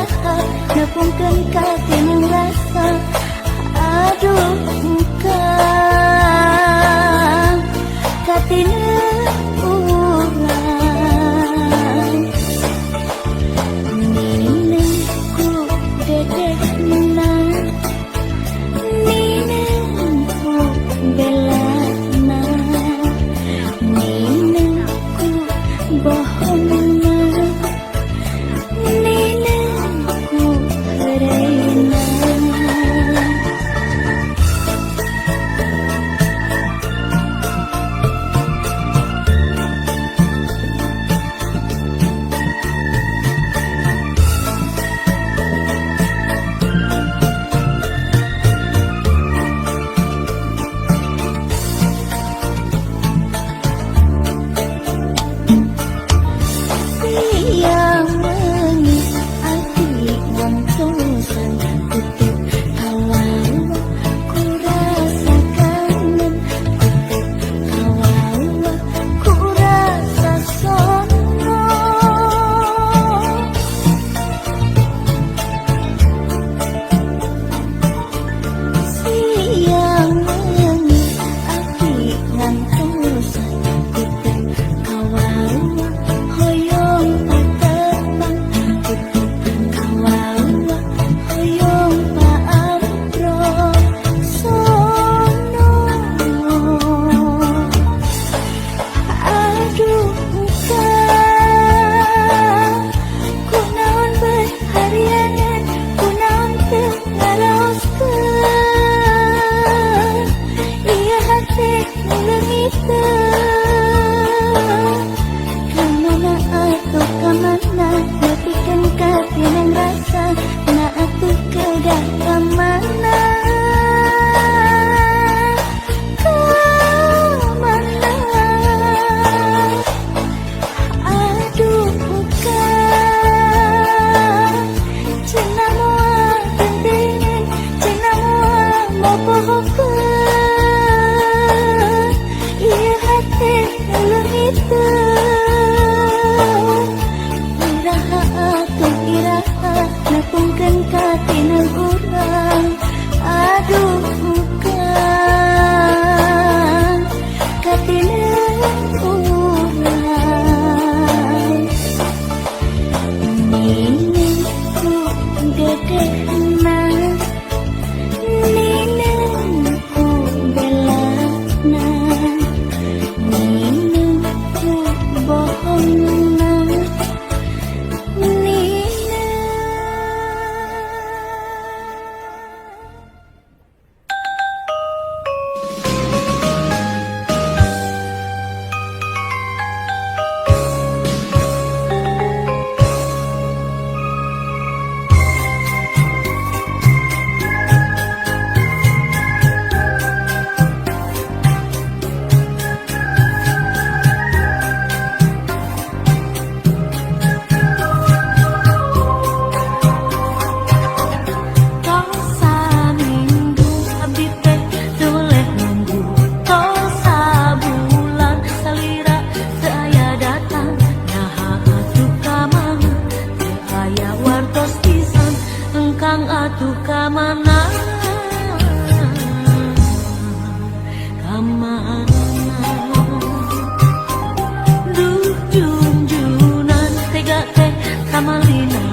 saha nepungkeun katineng rasa. Aduh engkang katineng urang. Nineng ku dedehna, nineng ku belana, nineng ku bohongna, nineng ku hereuna. Siang wengi ati ngantosan kutu kawawa ku rasa kangen, kutu kawawa ku rasa sono. Siang wengi ati ngantosan kutu kawawa hoyong patepang, kutu kawawa hoyong paamprok sono. Aduh engkang kunaon bae harianan, kunaon teu ngaraoskeun ieu hate nu leungiteun. Kamana atuh kamana nepikeun katineng rasa na atuh kedah kamana, kamana. Aduh engkang cenah moal pentingan, cenah moal mopohokeun ieu hate nu leungiteun. Iraha atuh iraha nepungkeun katineng urang. Aduh engkang katineng urang. Nineng ku dedehna, nineng ku belana, nineng ku bohongna, nineng. Tos saminggu abdi teh teu weleh nunggu, tos sabulan salira teu aya datang. Naha atuh ka mana teu aya wartos pisan, engkang atuh ka mana, ka mana. Duh junjunan tega teh kamalina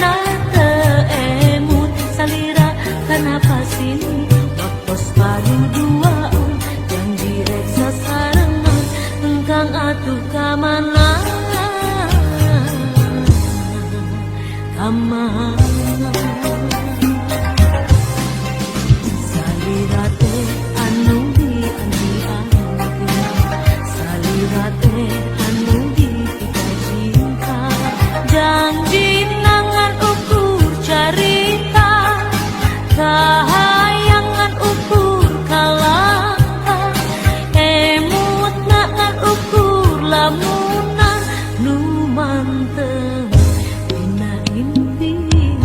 na teu emut salira kana pasini. Waktos paduduaan janji rek sasarengan, engkang atuh ka mana, ka mana. Salira teh anu dianti-anti, salira teh anu dipikacinta, janji nangan ukur carita, kahayangan ukur kalangkah, emut nangan ukur lamunan nu manteng dina impian.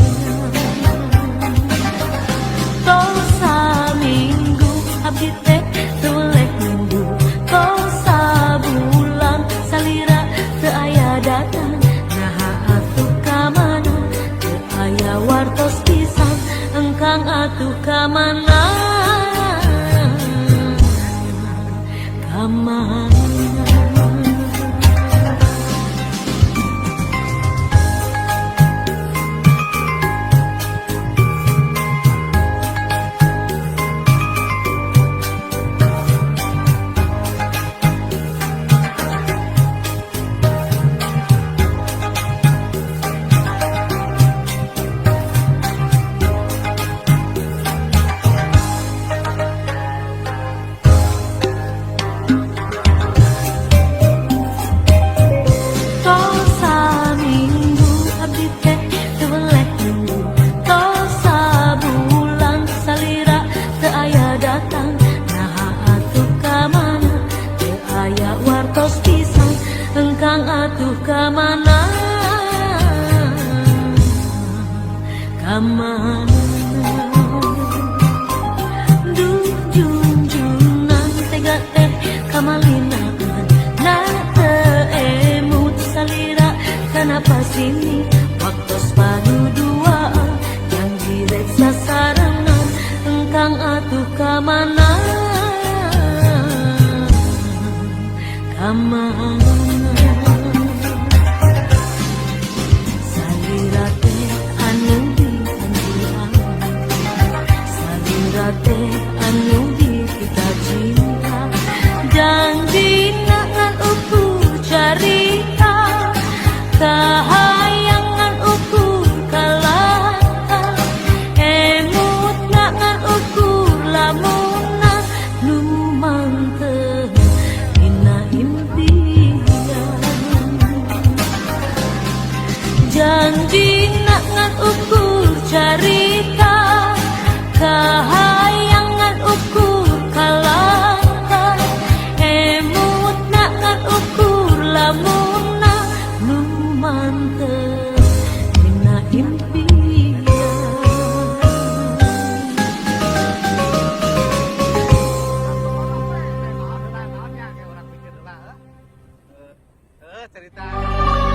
ka mana, ka mana? Duh junjunan tega teh kamalinaan na teu emut salira kana pasini waktos paduduaan janji rek sasarengan engkang atuh ka mana, ka mana? Salira teh anu dianti-anti, salira teh anu dipika cinta, janji ngan ukur carita, kahayang ngan ukur kalangkah, emut ngan ukur lamunan nu manteh dina impian, janji ngan ukur carita, kahayang ngan ukur kalangkah, emut ngan ukur lamunan nu manteh dina impian. Naonnya kayak orang mikir lah. Cerita.